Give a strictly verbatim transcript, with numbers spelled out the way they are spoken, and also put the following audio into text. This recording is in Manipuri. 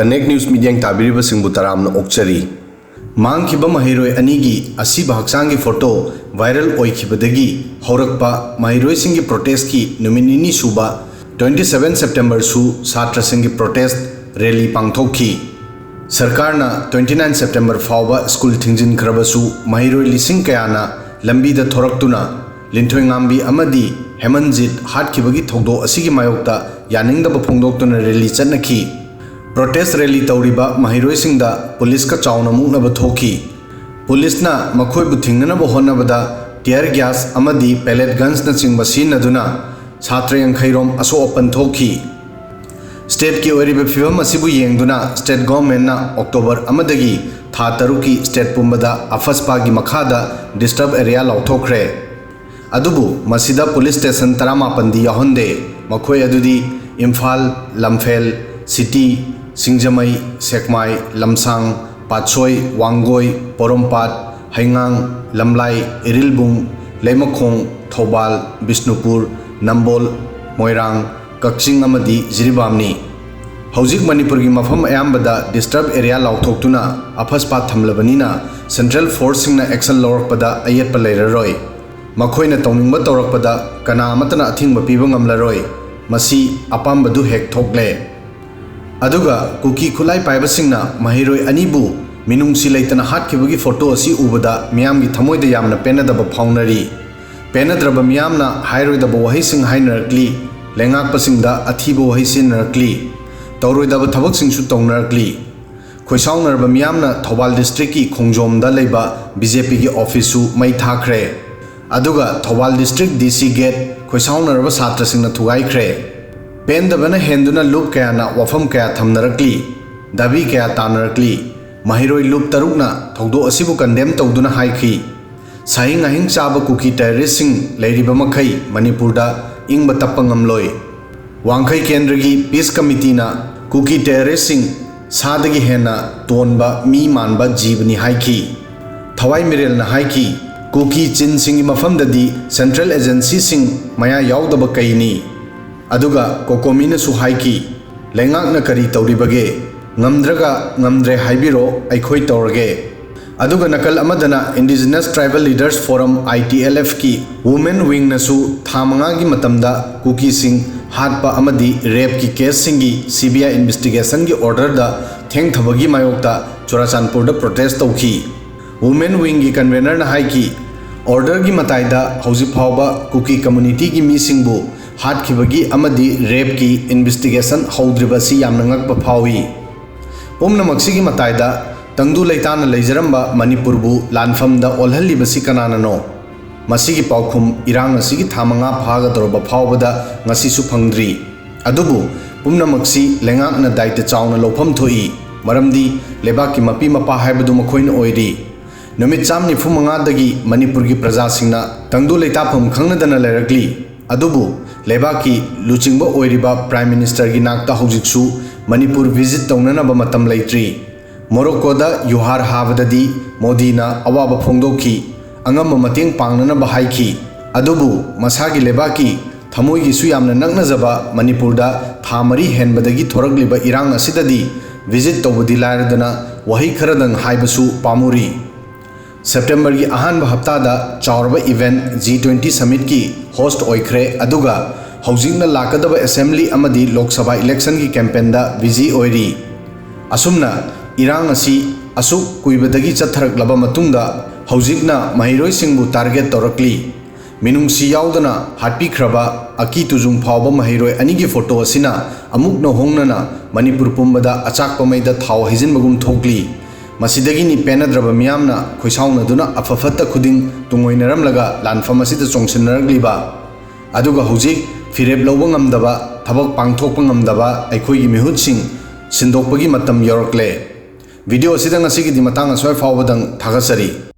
ꯀꯅꯦꯛ ꯅ꯭ꯌꯨꯁ ꯃꯤꯠꯌꯦꯡ ꯇꯥꯕꯤꯔꯤꯕꯁꯤꯡꯕꯨ ꯇꯔꯥꯝꯅ ꯑꯣꯛꯆꯔꯤ꯫ ꯃꯥꯡꯈꯤꯕ ꯃꯍꯩꯔꯣꯏ ꯑꯅꯤꯒꯤ ꯑꯁꯤꯕ ꯍꯛꯆꯥꯡꯒꯤ ꯐꯣꯇꯣ ꯚꯥꯏꯔꯦꯜ ꯑꯣꯏꯈꯤꯕꯗꯒꯤ ꯍꯧꯔꯛꯄ ꯃꯍꯩꯔꯣꯏꯁꯤꯡꯒꯤ ꯄ꯭ꯔꯣꯇꯦꯁꯀꯤ ꯅꯨꯃꯤꯠ ꯅꯤꯅꯤ ꯁꯨꯕ twenty seven September ꯁꯨ ꯁꯥꯇ꯭ꯔꯁꯤꯡꯒꯤ ꯄ꯭ꯔꯣꯇꯦꯁ ꯔꯦꯂꯤ ꯄꯥꯡꯊꯣꯛꯈꯤ꯫ ꯁꯔꯀꯥꯔꯅ twenty nine September ꯐꯥꯎꯕ ꯁ꯭ꯀꯨꯜ ꯊꯤꯡꯖꯤꯟꯈ꯭ꯔꯕꯁꯨ ꯃꯍꯩꯔꯣꯏ ꯂꯤꯁꯤꯡ ꯀꯌꯥꯅ ꯂꯝꯕꯤꯗ ꯊꯣꯔꯛꯇꯨꯅ ꯂꯤꯟꯊꯣꯏꯉꯥꯝꯕꯤ ꯑꯃꯗꯤ ꯍꯦꯃꯟꯖꯤꯠ ꯍꯥꯠꯈꯤꯕꯒꯤ ꯊꯧꯗꯣꯛ ꯑꯁꯤꯒꯤ ꯃꯥꯌꯣꯛꯇ ꯌꯥꯅꯤꯡꯗꯕ ꯐꯣꯡꯗꯣꯛꯇꯨꯅ ꯔꯦꯂꯤ ꯆꯠꯅꯈꯤ꯫ ꯄ꯭ꯔꯣꯇꯦꯁ ꯔꯦꯂꯤ ꯇꯧꯔꯤꯕ ꯃꯍꯩꯔꯣꯏꯁꯤꯡꯗ ꯄꯨꯂꯤꯁꯀ ꯆꯥꯎꯅ ꯃꯨꯛꯅꯕ ꯊꯣꯛꯈꯤ꯫ ꯄꯨꯂꯤꯁꯅ ꯃꯈꯣꯏꯕꯨ ꯊꯤꯡꯅꯅꯕ ꯍꯣꯠꯅꯕꯗ tear gas ꯑꯃꯗꯤ pellet gunsꯅꯆꯤꯡꯕ ꯁꯤꯖꯤꯟꯅꯗꯨꯅ ꯁꯥꯇ꯭ꯔ ꯌꯥꯡꯈꯩ ꯔꯣꯝ ꯑꯁꯣꯛ ꯑꯄꯟ ꯊꯣꯛꯈꯤ꯫ ꯁ꯭ꯇꯦꯠꯀꯤ ꯑꯣꯏꯔꯤꯕ ꯐꯤꯕꯝ ꯑꯁꯤꯕꯨ ꯌꯦꯡꯗꯨꯅ ꯁ꯭ꯇꯦꯠ ꯒꯣꯚꯔꯟꯃꯦꯟꯠꯅ ꯑꯣꯛꯇꯣꯕꯔ ꯑꯃꯗꯒꯤ ꯊꯥ ꯇꯔꯨꯛꯀꯤ ꯁ꯭ꯇꯦꯠ ꯄꯨꯝꯕꯗ ꯑꯐꯁꯄꯥꯒꯤ ꯃꯈꯥꯗ ꯗꯤꯁꯇꯔꯕ ꯑꯦꯔꯤꯌꯥ ꯂꯥꯎꯊꯣꯛꯈ꯭ꯔꯦ꯫ ꯑꯗꯨꯕꯨ ꯃꯁꯤꯗ ꯄꯨꯂꯤꯁ ꯁ꯭ꯇꯦꯁꯟ ꯇꯔꯥꯃꯥꯄꯟꯗꯤ ꯌꯥꯎꯍꯟꯗꯦ꯫ ꯃꯈꯣꯏ ꯑꯗꯨꯗꯤ ꯏꯝꯐꯥꯜ, ꯂꯝꯐꯦꯜ, ꯁꯤꯇꯤ, ꯁꯤꯡꯖꯃꯩ, ꯁꯦꯛꯃꯥꯏ, ꯂꯝꯁꯥꯡ, ꯄꯥꯠꯁꯣꯏ, ꯋꯥꯡꯒꯣꯏ, ꯄꯣꯔꯣꯝꯄꯥꯠ, ꯍꯩꯉꯥꯡ, ꯂꯝꯂꯥꯏ, ꯏꯔꯤꯜꯕꯨꯡ, ꯂꯩꯃꯈꯣꯡ, ꯊꯧꯕꯥꯜ, ꯕꯤꯁꯅꯨꯄꯨꯔ, ꯅꯝꯕꯣꯜ, ꯃꯣꯏꯔꯥꯡ, ꯀꯛꯆꯤꯡ ꯑꯃꯗꯤ ꯖꯤꯔꯤꯕꯥꯝꯅꯤ꯫ ꯍꯧꯖꯤꯛ ꯃꯅꯤꯄꯨꯔꯒꯤ ꯃꯐꯝ ꯑꯌꯥꯝꯕꯗ ꯗꯤꯁꯇꯔꯕ ꯑꯦꯔꯤꯌꯥ ꯂꯥꯎꯊꯣꯛꯇꯨꯅ ꯑꯐꯁꯄꯥ ꯊꯝꯂꯕꯅꯤꯅ ꯁꯦꯟꯇ꯭ꯔꯦꯜ ꯐꯣꯔꯁꯁꯤꯡꯅ ꯑꯦꯛꯁꯟ ꯂꯧꯔꯛꯄꯗ ꯑꯌꯦꯠꯄ ꯂꯩꯔꯔꯣꯏ꯫ ꯃꯈꯣꯏꯅ ꯇꯧꯅꯤꯡꯕ ꯇꯧꯔꯛꯄꯗ ꯀꯅꯥ ꯑꯃꯠꯇꯅ ꯑꯊꯤꯡꯕ ꯄꯤꯕ ꯉꯝꯂꯔꯣꯏ꯫ ꯃꯁꯤ ꯑꯄꯥꯝꯕꯗꯨ ꯍꯦꯛ ꯊꯣꯛꯂꯦ꯫ ꯑꯗꯨꯒ ꯀꯨꯀꯤ ꯈꯨꯠꯂꯥꯏ ꯄꯥꯏꯕꯁꯤꯡꯅ ꯃꯍꯩꯔꯣꯏ ꯑꯅꯤꯕꯨ ꯃꯤꯅꯨꯡꯁꯤ ꯂꯩꯇꯅ ꯍꯥꯠꯈꯤꯕꯒꯤ ꯐꯣꯇꯣ ꯑꯁꯤ ꯎꯕꯗ ꯃꯤꯌꯥꯝꯒꯤ ꯊꯃꯣꯏꯗ ꯌꯥꯝꯅ ꯄꯦꯟꯅꯗꯕ ꯐꯥꯎꯅꯔꯤ꯫ ꯄꯦꯟꯅꯗ꯭ꯔꯕ ꯃꯤꯌꯥꯝꯅ ꯍꯥꯏꯔꯣꯏꯗꯕ ꯋꯥꯍꯩꯁꯤꯡ ꯍꯥꯏꯅꯔꯛꯂꯤ, ꯂꯩꯉꯥꯛꯄꯁꯤꯡꯗ ꯑꯊꯤꯕ ꯋꯥꯍꯩ ꯁꯤꯖꯤꯟꯅꯔꯛꯂꯤ, ꯇꯧꯔꯣꯏꯗꯕ ꯊꯕꯛꯁꯤꯡꯁꯨ ꯇꯧꯅꯔꯛꯂꯤ꯫ ꯈꯣꯏꯁꯥꯎꯅꯔꯕ ꯃꯤꯌꯥꯝꯅ ꯊꯧꯕꯥꯜ ꯗꯤꯁꯇ꯭ꯔꯤꯛꯀꯤ ꯈꯣꯡꯖꯣꯝꯗ ꯂꯩꯕ ꯕꯤꯖꯦꯄꯤꯒꯤ ꯑꯣꯐꯤꯁꯁꯨ ꯃꯩ ꯊꯥꯈ꯭ꯔꯦ꯫ ꯑꯗꯨꯒ ꯊꯧꯕꯥꯜ ꯗꯤꯁꯇ꯭ꯔꯤꯛ ꯗꯤ ꯁꯤ ꯒꯦꯠ ꯈꯣꯏꯁꯥꯎꯅꯔꯕ ꯁꯥꯇ꯭ꯔꯁꯤꯡꯅ ꯊꯨꯒꯥꯏꯈ꯭ꯔꯦ꯫ ꯄꯦꯟꯗꯕꯅ ꯍꯦꯟꯗꯨꯅ ꯂꯨꯞ ꯀꯌꯥꯅ ꯋꯥꯐꯝ ꯀꯌꯥ ꯊꯝꯅꯔꯛꯂꯤ, ꯗꯥꯕꯤ ꯀꯌꯥ ꯇꯥꯅꯔꯛꯂꯤ꯫ ꯃꯍꯩꯔꯣꯏ ꯂꯨꯞ ꯇꯔꯨꯛꯅ ꯊꯧꯗꯣꯛ ꯑꯁꯤꯕꯨ ꯀꯟꯗꯦꯝ ꯇꯧꯗꯨꯅ ꯍꯥꯏꯈꯤ, ꯁꯥꯍꯤꯡ ꯑꯍꯤꯡ ꯆꯥꯕ ꯀꯨꯀꯤ ꯇꯦꯔꯣꯔꯤꯁ꯭ꯠꯁꯤꯡ ꯂꯩꯔꯤꯕ ꯃꯈꯩ ꯃꯅꯤꯄꯨꯔꯗ ꯏꯪꯕ ꯇꯞꯄ ꯉꯝꯂꯣꯏ꯫ ꯋꯥꯡꯈꯩ ꯀꯦꯟꯗ꯭ꯔꯒꯤ ꯄꯤꯁ ꯀꯃꯤꯇꯤꯅ ꯀꯨꯀꯤ ꯇꯦꯔꯣꯔꯤꯁ꯭ꯠꯁꯤꯡ ꯁꯥꯗꯒꯤ ꯍꯦꯟꯅ ꯇꯣꯟꯕ ꯃꯤ ꯃꯥꯟꯕ ꯖꯤꯕꯅꯤ ꯍꯥꯏꯈꯤ꯫ ꯊꯋꯥꯏ ꯃꯤꯔꯦꯜꯅ ꯍꯥꯏꯈꯤ, ꯀꯨꯀꯤ ꯆꯤꯟꯁꯤꯡꯒꯤ ꯃꯐꯝꯗꯗꯤ ꯁꯦꯟꯇ꯭ꯔꯦꯜ ꯑꯦꯖꯦꯟꯁꯤꯁꯤꯡ ꯃꯌꯥ ꯌꯥꯎꯗꯕ ꯀꯩꯅꯤ꯫ ꯑꯗꯨꯒ ꯀꯣꯀꯣꯃꯤꯅꯁꯨ ꯍꯥꯏꯈꯤ, ꯂꯩꯉꯥꯛꯅ ꯀꯔꯤ ꯇꯧꯔꯤꯕꯒꯦ? ꯉꯝꯗ꯭ꯔꯒ ꯉꯝꯗ꯭ꯔꯦ ꯍꯥꯏꯕꯤꯔꯣ, ꯑꯩꯈꯣꯏ ꯇꯧꯔꯒꯦ꯫ ꯑꯗꯨꯒ ꯅꯥꯀꯜ ꯑꯃꯗꯅ Indigenous Tribal Leaders Forum, I T L F ꯀꯤ Women Wing ꯅꯁꯨ ꯊꯥ ꯃꯉꯥꯒꯤ ꯃꯇꯝꯗ ꯀꯨꯀꯤꯁꯤꯡ ꯍꯥꯠꯄ ꯑꯃꯗꯤ rape ꯀꯤ case ꯁꯤꯡꯒꯤ C B I investigation ꯒꯤ order ꯗ ꯊꯦꯡꯊꯕꯒꯤ ꯃꯥꯌꯣꯛꯇ ꯆꯨꯔꯥꯆꯥꯟꯄꯨꯔꯗ protest ꯇꯧꯈꯤ꯫ Women Wing ꯒꯤ convener ꯅ ꯍꯥꯏꯈꯤ, order ꯒꯤ ꯃꯇꯥꯏꯗ ꯍꯧꯖꯤꯛ ꯐꯥꯎꯕ ꯀꯨꯀꯤ community ꯒꯤ ꯃꯤꯁꯤꯡꯕꯨ ꯍꯥꯠꯈꯤꯕꯒꯤ ꯑꯃꯗꯤ rape ꯀꯤ investigation ꯍꯧꯗ꯭ꯔꯤꯕ ꯑꯁꯤ ꯌꯥꯝꯅ ꯉꯛꯄ ꯐꯥꯎꯏ꯫ ꯄꯨꯝꯅꯃꯛꯁꯤꯒꯤ ꯃꯇꯥꯏꯗ ꯇꯪꯗꯨ ꯂꯩꯇꯥꯅ ꯂꯩꯖꯔꯝꯕ ꯃꯅꯤꯄꯨꯔꯕꯨ ꯂꯥꯟꯐꯝꯗ ꯑꯣꯜꯍꯜꯂꯤꯕꯁꯤ ꯀꯅꯥꯅꯅꯣ? ꯃꯁꯤꯒꯤ ꯄꯥꯎꯈꯨꯝ ꯏꯔꯥꯡ ꯑꯁꯤꯒꯤ ꯊꯥ ꯃꯉꯥ ꯐꯥꯒꯗꯧꯔꯕ ꯐꯥꯎꯕꯗ ꯉꯁꯤꯁꯨ ꯐꯪꯗ꯭ꯔꯤ꯫ ꯑꯗꯨꯕꯨ ꯄꯨꯝꯅꯃꯛꯁꯤ ꯂꯩꯉꯥꯛꯅ ꯗꯥꯏꯇ ꯆꯥꯎꯅ ꯂꯧꯐꯝ ꯊꯣꯛꯏ, ꯃꯔꯝꯗꯤ ꯂꯩꯕꯥꯛꯀꯤ ꯃꯄꯤ ꯃꯄꯥ ꯍꯥꯏꯕꯗꯨ ꯃꯈꯣꯏꯅ ꯑꯣꯏꯔꯤ꯫ ꯅꯨꯃꯤꯠ ꯆꯥꯝ ꯅꯤꯐꯨ ꯃꯉꯥꯗꯒꯤ ꯃꯅꯤꯄꯨꯔꯒꯤ ꯄ꯭ꯔꯖꯥꯁꯤꯡꯅ ꯇꯪꯗꯨ ꯂꯩꯇꯥꯐꯝ ꯈꯪꯅꯗꯅ ꯂꯩꯔꯛꯂꯤ꯫ ꯑꯗꯨꯕꯨ ꯂꯩꯕꯥꯛꯀꯤ ꯂꯨꯆꯤꯡꯕ ꯑꯣꯏꯔꯤꯕ Prime Minister ꯒꯤ ꯅꯥꯛꯇ ꯍꯧꯖꯤꯛꯁꯨ ꯃꯅꯤꯄꯨꯔ visit ꯇꯧꯅꯅꯕ ꯃꯇꯝ ꯂꯩꯇ꯭ꯔꯤ꯫ ꯃꯣꯔꯣꯀꯣꯗ ꯌꯨꯍꯥꯔ ꯍꯥꯕꯗꯗꯤ ꯃꯣꯗꯤꯅ ꯑꯋꯥꯕ ꯐꯣꯡꯗꯣꯛꯈꯤ, ꯑꯉꯝꯕ ꯃꯇꯦꯡ ꯄꯥꯡꯅꯅꯕ ꯍꯥꯏꯈꯤ꯫ ꯑꯗꯨꯕꯨ ꯃꯁꯥꯒꯤ ꯂꯩꯕꯥꯛꯀꯤ ꯊꯃꯣꯏꯒꯤꯁꯨ ꯌꯥꯝꯅ ꯅꯛꯅꯖꯕ ꯃꯅꯤꯄꯨꯔꯗ ꯊꯥ ꯃꯔꯤ ꯍꯦꯟꯕꯗꯒꯤ ꯊꯣꯔꯛꯂꯤꯕ ꯏꯔꯥꯡ ꯑꯁꯤꯗꯗꯤ visit ꯇꯧꯕꯗꯤ ꯂꯥꯏꯔꯗꯅ ꯋꯥꯍꯩ ꯈꯔꯗꯪ ꯍꯥꯏꯕꯁꯨ ꯄꯥꯝꯃꯨꯔꯤ꯫ September ꯒꯤ ꯑꯍꯥꯟꯕ ꯍꯞꯇꯥꯗ ꯆꯥꯎꯔꯕ event G twenty summit ꯀꯤ host ꯑꯣꯏꯈ꯭ꯔꯦ, ꯑꯗꯨꯒ ꯍꯧꯖꯤꯛꯅ ꯂꯥꯛꯀꯗꯕ assembly ꯑꯃꯗꯤ ꯂꯣꯛ ꯁꯚꯥ election ꯒꯤ campaign ꯗ busy ꯑꯣꯏꯔꯤ꯫ ꯑꯁꯨꯝꯅ ꯏꯔꯥꯡ ꯑꯁꯤ ꯑꯁꯨꯛ ꯀꯨꯏꯕꯗꯒꯤ ꯆꯠꯊꯔꯛꯂꯕ ꯃꯇꯨꯡꯗ ꯍꯧꯖꯤꯛꯅ ꯃꯍꯩꯔꯣꯏꯁꯤꯡꯕꯨ target ꯇꯧꯔꯛꯂꯤ꯫ ꯃꯤꯅꯨꯡꯁꯤ ꯌꯥꯎꯗꯅ ꯍꯥꯠꯄꯤꯈ꯭ꯔꯕ ꯑꯀꯤ ꯇꯨꯖꯨꯡ ꯐꯥꯎꯕ ꯃꯍꯩꯔꯣꯏ ꯑꯅꯤꯒꯤ photo ꯑꯁꯤꯅ ꯑꯃꯨꯛ ꯅꯧꯍꯧꯅꯅ ꯃꯅꯤꯄꯨꯔ ꯄꯨꯝꯕꯗ ꯑꯆꯥꯛꯄ ꯃꯩꯗ ꯊꯥꯎ ꯍꯩꯖꯤꯟꯕꯒꯨꯝ ꯊꯣꯛꯂꯤ꯫ ꯃꯁꯤꯗꯒꯤꯅꯤ ꯄꯦꯟꯅꯗ꯭ꯔꯕ ꯃꯤꯌꯥꯝꯅ ꯈꯣꯏꯁꯥꯎꯅꯗꯨꯅ ꯑꯐ ꯐꯠꯇ ꯈꯨꯗꯤꯡ ꯇꯨꯡꯑꯣꯏꯅꯔꯝꯂꯒ ꯂꯥꯟꯐꯝ ꯑꯁꯤꯗ ꯆꯣꯡꯁꯤꯟꯅꯔꯛꯂꯤꯕ꯫ ꯑꯗꯨꯒ ꯍꯧꯖꯤꯛ ꯐꯤꯔꯦꯞ ꯂꯧꯕ ꯉꯝꯗꯕ, ꯊꯕꯛ ꯄꯥꯡꯊꯣꯛꯄ ꯉꯝꯗꯕ ꯑꯩꯈꯣꯏꯒꯤ ꯃꯤꯍꯨꯠꯁꯤꯡ ꯁꯤꯟꯗꯣꯛꯄꯒꯤ ꯃꯇꯝ ꯌꯧꯔꯛꯂꯦ꯫ Video ꯑꯁꯤꯗ ꯉꯁꯤꯒꯤꯗꯤ ꯃꯇꯥꯡ ꯑꯁ꯭ꯋꯥꯏ ꯐꯥꯎꯕꯗꯪ ꯊꯥꯒꯠꯆꯔꯤ꯫